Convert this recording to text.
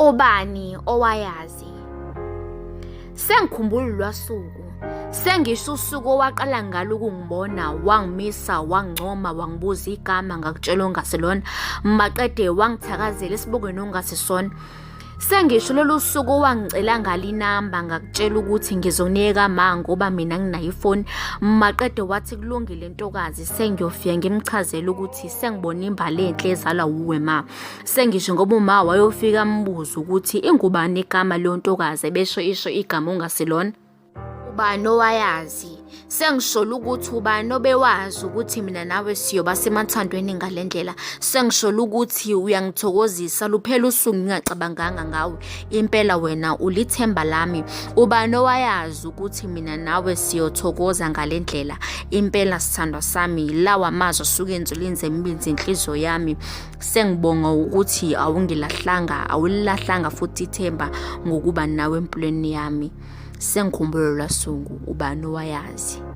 Ubani owayazi? Sengikhumbula lwasuku. Sengisho usuku owaqala ngalo ukungibona, wangimisa, wangincoma, wangibuza igama ngakutshela ongaselona. Maqede wangithakazela esibukweni ongasisona. Sengisho lolu suku owangicela ngalo inamba ngakutshela ukuthi ngizokunika ma ngoba mina nginayo ifoni. Maqede wathi kulungile ntokazi sengiyofika ngimchazele ukuthi sengibona imbali enhle ezalwa wuwe ma. Sengisho ngoba uma wayofika ambuze ukuthi ingubani igama leyo ntokazi ebesho isho igama ongasilona. Ubani owayazi? Sengisholo ukuthi ubani obewazi ukuthi mina nawe siyoba semathandweni ngale ndlela. Sengisholo ukuthi uyangithokozisa luphela usuku ngingacabanganga ngawe. Impela wena ulithemba lami. Ubani owayazi ukuthi mina nawe siyothokoza ngale ndlela? Impela sithandwa sami, lawa mazwi asuke enzulini zemibinzi inhliziyo yami. Sengibonga ukuthi awungilahlanga, awulilahlanga futhi ithemba ngokuba nawe empilweni yami. Sengikhumbula lwasungu ubani owayazi.